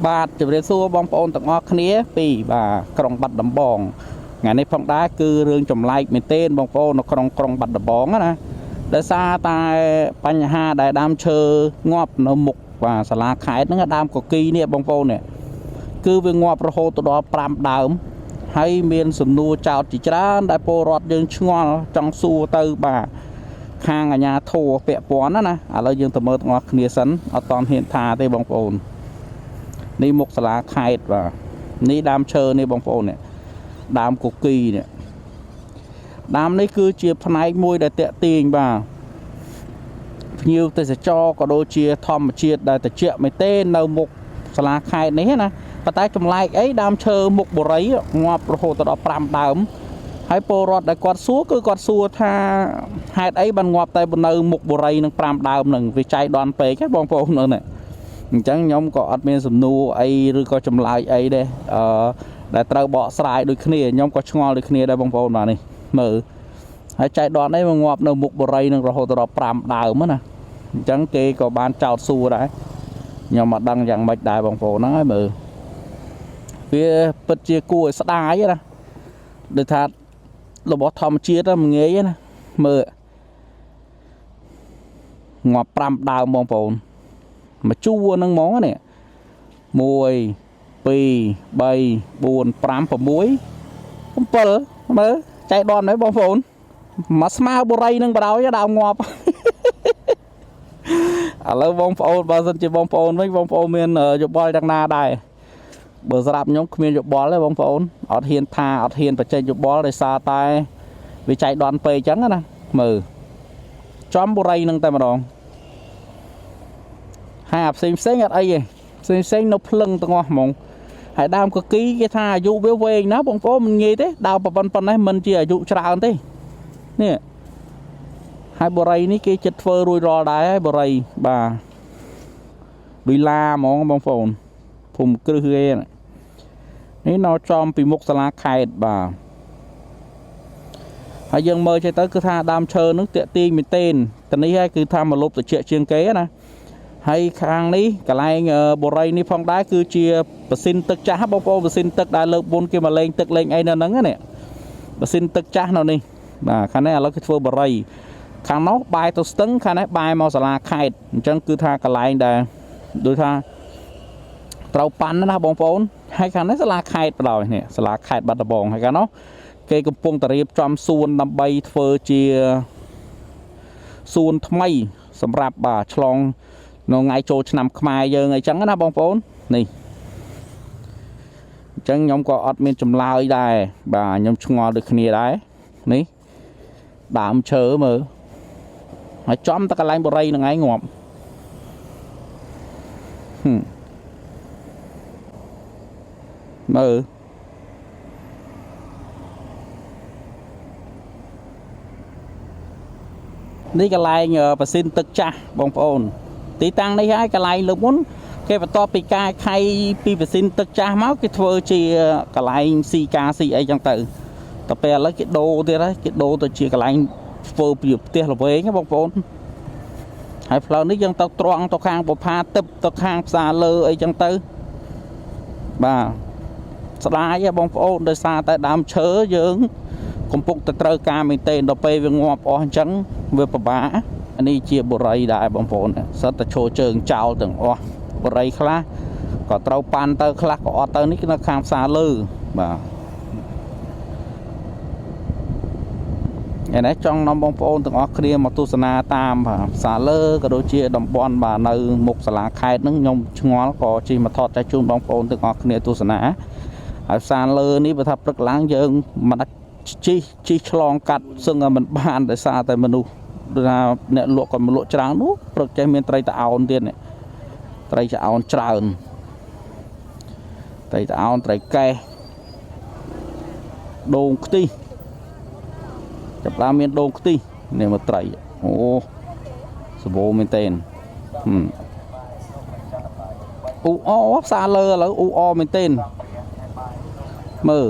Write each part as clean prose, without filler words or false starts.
បាទជម្រាបសួរបងប្អូនទាំងអស់គ្នាពីបាទក្រុងបាត់ដំបងថ្ងៃនេះផងដែរគឺរឿងចម្លែកមែនទែនបងប្អូននៅក្នុងក្រុងបាត់ដំបងណាដោយសារតែបញ្ហាដែលដើមឈើងាប់នៅមុខបាទសាលាខេត្តហ្នឹងដើមកគីនេះបងប្អូននេះគឺវាងាប់រហូតទៅដល់5ដើមហើយមានសំណួរចោទជាច្រើនដែលពលរដ្ឋយើងឆ្ងល់ចង់សួរទៅបាទខាងអាជ្ញាធរពាក់ព័ន្ធណាណាឥឡូវយើងទៅមើលទាំងអស់គ្នាសិនអត់តន់ហ៊ានថាទេបងប្អូន នេះមុខសាលាខេត្តបាទនេះដើមឈើនេះបងប្អូននេះដើមកគីនេះដើមនេះគឺជាផ្នែកមួយដែលតាក់ទាញបាទភ្ញៀវទេសចរក៏ដូចជាធម្មជាតិដែលតិចមែនទេនៅមុខសាលាខេត្តនេះណាប៉ុន្តែចម្លែកអីដើមឈើមុខបរិយងាប់រហូតដល់5ដើមហើយពលរដ្ឋដែលគាត់សួរគឺគាត់សួរថាហេតុអីបានងាប់តែនៅមុខបរិយនឹង5ដើមនឹងវាចៃដន្យពេកហ៎បងប្អូននៅនេះ អញ្ចឹងខ្ញុំក៏អត់មានសំណួរអីឬក៏ចម្លើយអីដែរអឺដែលត្រូវបកស្រាយដូចគ្នាខ្ញុំក៏ឆ្ងល់ដូចគ្នាដែរបងប្អូនបាទនេះមើលហើយចៃដន្យនេះមកងាប់នៅមុខបរិយនឹងរហូតដល់5ដើមណាអញ្ចឹងគេក៏បានចោទសួរដែរខ្ញុំមិនដឹងយ៉ាងម៉េចដែរបងប្អូនហ្នឹងហើយមើលវាពិតជាគួរឲ្យស្ដាយណាដូចថារបស់ធម្មជាតិហ្នឹងមិនងាយទេណាមើលងាប់5ដើមបងប្អូន មួយជួរហ្នឹងហ្មងនេះ1 2 3 4 5 6 7មើលចៃដន្យហ្នឹងបងប្អូនមកស្មើបុរីនឹងបដ ாய் ដើមងាប់ ឥឡូវបងប្អូនបើសិនជាបងប្អូនវិញបងប្អូនមានយោបល់យ៉ាងណាដែរបើស្រាប់ខ្ញុំគ្មានយោបល់ទេបងប្អូនអត់ហ៊ានថាអត់ហ៊ានបញ្ចេញយោបល់ដោយសារតែវាចៃដន្យពេកអញ្ចឹងណាមើលចំបុរីនឹងតែម្ដង ហើយអាផ្សេងផ្សេងអត់អីទេផ្សេងផ្សេងនៅភ្លឹងទាំងអស់ហ្មងហើយដើមកគីគេថាអាយុវាវែងណាបងប្អូនមិនងាយទេដើមប៉ុណ្ប៉ុណ្ណេះមិនជាអាយុច្រើនទេនេះហើយបរិយនេះគេចិត្តធ្វើរួចរាល់ដែរហើយបរិយបាទវីឡាហ្មងបងប្អូនភូមិគ្រឹះគេនេះនៅចំពីមុខសាលាខេត្តបាទហើយយើងមើលចេះទៅគឺថាដើមឈើនឹងតាក់ទាញមែនទែនតនេះហើយគឺថាមកលុបតិចជាងគេណា ហើយខាងនេះកន្លែងបរិយនេះផងដែរគឺជាម៉ាស៊ីនទឹកចាស់បងប្អូនម៉ាស៊ីនទឹកដែលលើកមុនគេមកលេងទឹកលេងអីនៅហ្នឹងណាម៉ាស៊ីនទឹកចាស់នៅនេះបាទខាងនេះឥឡូវគេធ្វើបរិយខាងនោះបែរទៅស្ទឹងខាងនេះបែរមកសាលាខេត្តអញ្ចឹងគឺថាកន្លែងដែលដូចថាត្រូវប៉ាន់ណាបងប្អូនហើយខាងនេះសាលាខេត្តបណ្ដោយនេះសាលាខេត្តបាត់ដំបងហើយខាងនោះគេកំពុងតែរៀបចំសួនដើម្បីធ្វើជាសួនថ្មីសម្រាប់បាទឆ្លង នៅថ្ងៃចូលឆ្នាំខ្មែរយើងអីចឹងណាបងប្អូននេះអញ្ចឹងខ្ញុំក៏អត់មានចម្លើយដែរបាទខ្ញុំឆ្ងល់ដូចគ្នាដែរនេះដើមឈើមើលហើយចំតែកន្លែងបរិយនឹងឯងងាប់ហឹមមើលនេះកន្លែងម៉ាស៊ីនទឹកចាស់បងប្អូន ទីតាំងនេះហើយកន្លែងលើកមុនគេបន្ទាប់ពីការខៃពីម៉ាស៊ីនទឹកចាស់មកគេធ្វើជាកន្លែងស៊ីការស៊ីអីចឹងទៅតែពេលឥឡូវគេដូរទៀតហើយគេដូរទៅជាកន្លែងធ្វើពីផ្ទះល្វែងណាបងប្អូនហើយផ្លូវនេះយើងទៅត្រង់ទៅខាងបុផាទឹកទៅខាងផ្សារលើអីចឹងទៅបាទស្ដាយហ៎បងប្អូនដោយសារតែដើមឈើយើងកំពុងតែត្រូវការមែនទែនដល់ពេលវាងាប់អស់អញ្ចឹងវាពិបាក នេះជាបុរីដែរបងប្អូនសិតតែឈរជើងចោលទាំងអស់បុរីខ្លះក៏ត្រូវប៉ាន់ទៅខ្លះក៏អត់ទៅនេះគឺនៅខាងផ្សារលើបាទឯនេះចង់នាំបងប្អូនទាំងអស់គ្នាមកទស្សនាតាមបាទផ្សារលើក៏ដូចជាតំបន់បាទនៅមុខសាលាខេត្តហ្នឹងខ្ញុំឆ្ងល់ក៏ជិះមកថតចែកជូនបងប្អូនទាំងអស់គ្នាទស្សនាហើយផ្សារលើនេះបើថាព្រឹកឡើងយើងមិនអាចជិះជិះឆ្លងកាត់សឹងតែមិនបានដោយសារតែមនុស្ស ដូចថាអ្នកលក់ក៏មកលក់ច្រើននោះព្រឹកចេះមានត្រីតអោនទៀតនេះត្រីចអោនច្រើនត្រីតអោនត្រីកេះដូងខ្ទិះចាប់ដើមមានដូងខ្ទិះនេះមកត្រីអូសបោមែនតេនហឹមអ៊ូអផ្សារលើឥឡូវអ៊ូអមែនតេនមើល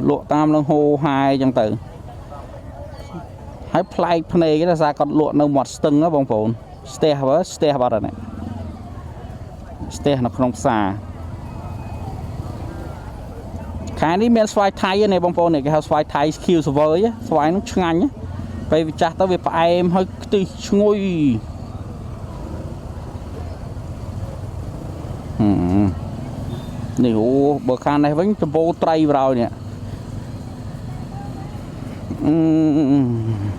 លក់តាមនឹងហូហែអញ្ចឹងទៅ ហើយប្លែកភ្នែកគេថាគាត់លក់នៅមាត់ស្ទឹងហ៎បងប្អូនស្ទះបើស្ទះបាត់ហើយនេះស្ទះនៅក្នុងផ្សារ ខែនេះមានស្វាយថៃនេះបងប្អូននេះគេហៅស្វាយថៃខៀវសវើយស្វាយនោះឆ្ងាញ់ពេលវាចាស់ទៅវាផ្អែមហើយខ្ទិះឈ្ងុយហឹមនេះអូបើខាងនេះវិញដំបូលត្រីបរោយនេះអឺ